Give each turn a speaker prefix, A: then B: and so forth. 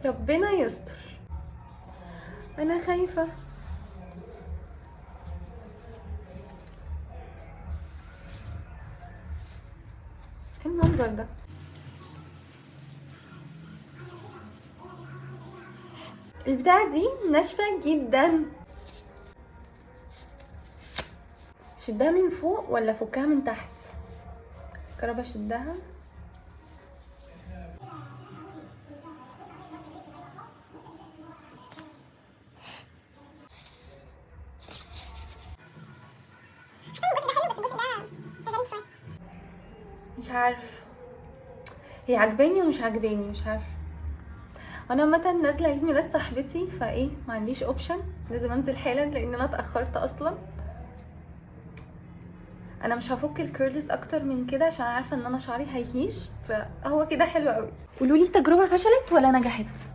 A: ربنا يستر، انا خايفة. ايه المنظر ده؟ البتاعة دي ناشفة جدا. شدها من فوق ولا فكها من تحت؟ جرب اشدها. مش عارف، هي عجباني ومش عجباني، مش عارفه. انا عامة نازله عيد ميلاد صاحبتي، فايه ما عنديش option، لازم انزل حالا لان انا اتاخرت اصلا. انا مش هفك ال curls اكتر من كده عشان عارفه ان انا شعري هيهيش، فهو كده حلو قوي. قولوا لي التجربة فشلت ولا نجحت؟